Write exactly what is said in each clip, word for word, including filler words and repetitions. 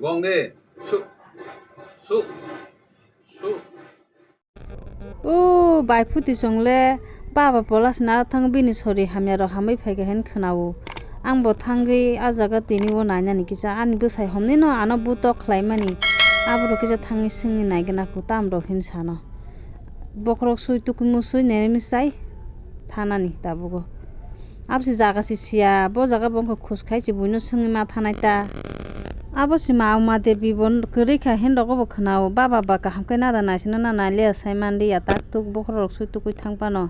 Gong de. Su. Su. Su. O bai phuti chwng le baba pola se naro thang bini sori hamya rok hamwi phai kha hin khwnao. Ang bo thangwi a jaga tini o nainani kisa ani bwsai homni no ano butok khlai mani. Abo rok kisa thangwi swngwi nai gana ku tam rok hin sano. Bokhorok sui tukui musui neremi sai thanani tabugo. Absi jaga si siya, bo jaga bo wngkha khus khai si buino swngwi ma thanai ta. Abo si ma Uma Devi bo kwrwi kha hin rogo bo khwnao, baba ba kaham khe nada naisino na nai le sai man liya tak tuk bokhorok sui tukui thang pano.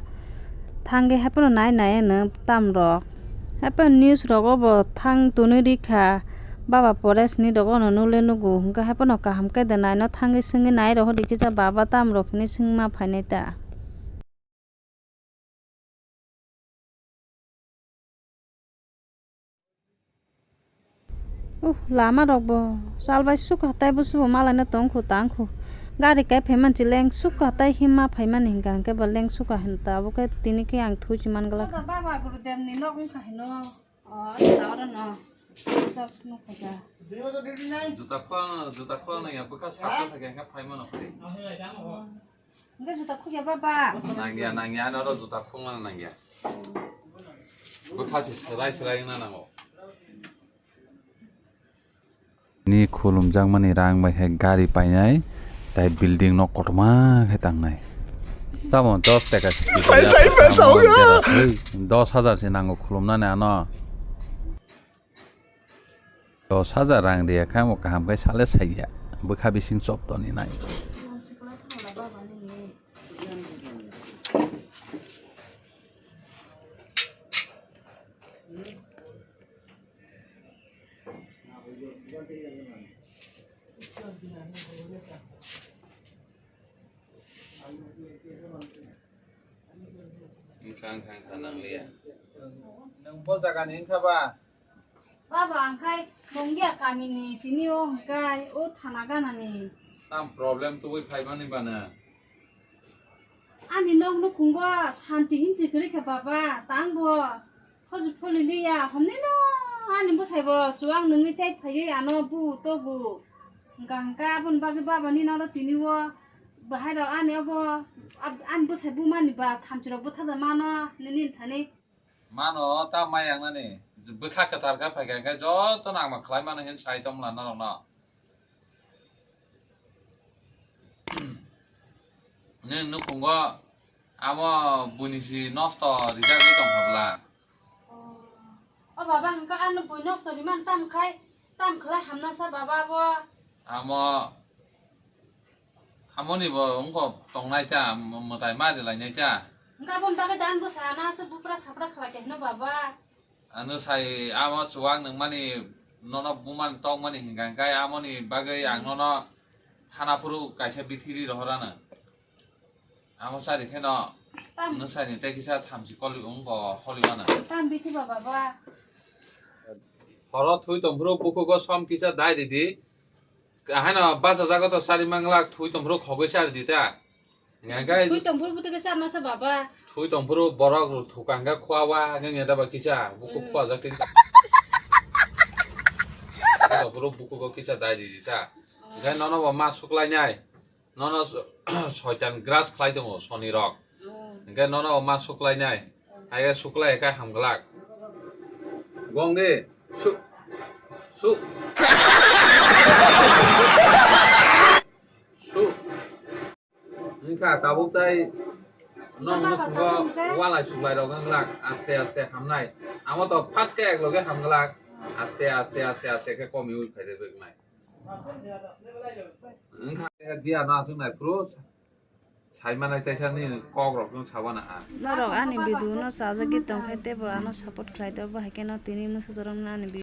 Thangwi hai phano nai nai ano tam rok. Hai phano news rogo bo thang tunui ri kha, baba Poresh ni rogo no nule nugu hwnkhe hai phano kaham khe de nai no thangwi swngwi nai rohor di kisa baba tam rok hinwi swngma phainai ta. Uh, lama rok bo salbai sukha tei busubo malaina tongkhu tangkhu. Gari kai phaimanchi leng sukha tei himma phaimani hingka hingke bo leng sukha hin tabuk khe tini khe ang thui si man glak. Baba Gurudev ni nok wngkha hino. Oh, aro no. Sok no khaja. Juta khwlano, juta khwlano ya bwkha sakha thakya hingke phaimano phai. Hingke juta khukya baba. Nangya, nangya, ano oro juta khukmano nangya. Bwkha se swlai swlai wngna nango. Ni khulumjakmani rang bai khe gari painai, tai building nok kotorma khe tangnai. Tamo dos taka se. Paisai, paisai, paisai, ya. Dos hajar se nango khulumnani ano. Dos hajar rang riya khe amo kaham khe sale saiya. Bwkha bising chop toni nai. Wngkha, wngkha, wngkha, nangliya. Nwng bo jagani wngkha ba? Baba, ang khai Mongya kamini tini o hwnkhe o thana ganani. Tam problem tubui phaimani bana? Ani nok nukhungo santi hinsi kwrwi kha baba, tang bo hoju pholi liya, homni no ani bwsai bo chuwang nungwi chai phaiwi ano bu togu. Hwnkha hwnkha aboni bagwi baba nini oro tini o bahai rok ani obo ab-, ani bwsai bumani ba thamchi rok bwthaja mano nini thani. Mano ta mai ang nani, bwkha kwthar khe phaikha khe joto nangma khlai mano hin sai tongmwla norokno. Nini nukhungo amo buini si nosto rijagwi tongkha bwla. O baba, hwnkha ano bui nosto rimani tam khai, tam khlai hamna sa baba bo. Amo Amoni bo wngkha tongnai ta, mwtai ma rilainai ta. Hwnkha aboni bagwi da ang bwsa ano aswk bupra sapra khlai khe hino baba. Ano sai amo chuwak nungmani nono bumani tongmani hwnkha hwnkhe amoni bagwi ang nono thana phuru kaisa bithi ri rohor ano. Amo sari kheno Tam- nwsani tei kisa thamchi koli wngkha holi mano. Tam bithi ba baba. Horo thui tongphuru bukhugo som kisa dai ridi. Haino bachajago to chari manglak, thui tongphuru khogwi chari di ta. Hingkha khe Thui tongphuru bwtwi khe charna sa baba. Thui tongphuru borok thukang khe khwa wa, hingkha khe daba kisa, bukhuk Mm. khwa jak tin. Tongphuru bukhugo kisa dai di di ta. Hingkha nono bo ma suklainai. Nono soitan grass khlai tongo, soni rok. Mm. Hingkha nono bo ma suklainai. Hai khe suklai khe hamglak. Gong de. Su. Su. Su. Wngkha tabuk tai nong nukhungo walai suklai rok wngkha aste aste hamnai. Amo to phat khe ekloge hamglak. Aste aste aste aste khe komiui phaide wngnai. Wngkha dia no aswk nai phuru. Sai manai teisa ni kok rok no sawana ha. Norok ani video no chajagwi tongkhe teibo ano support khlai do, bo hai kheno tini mwsajwk rok no ani video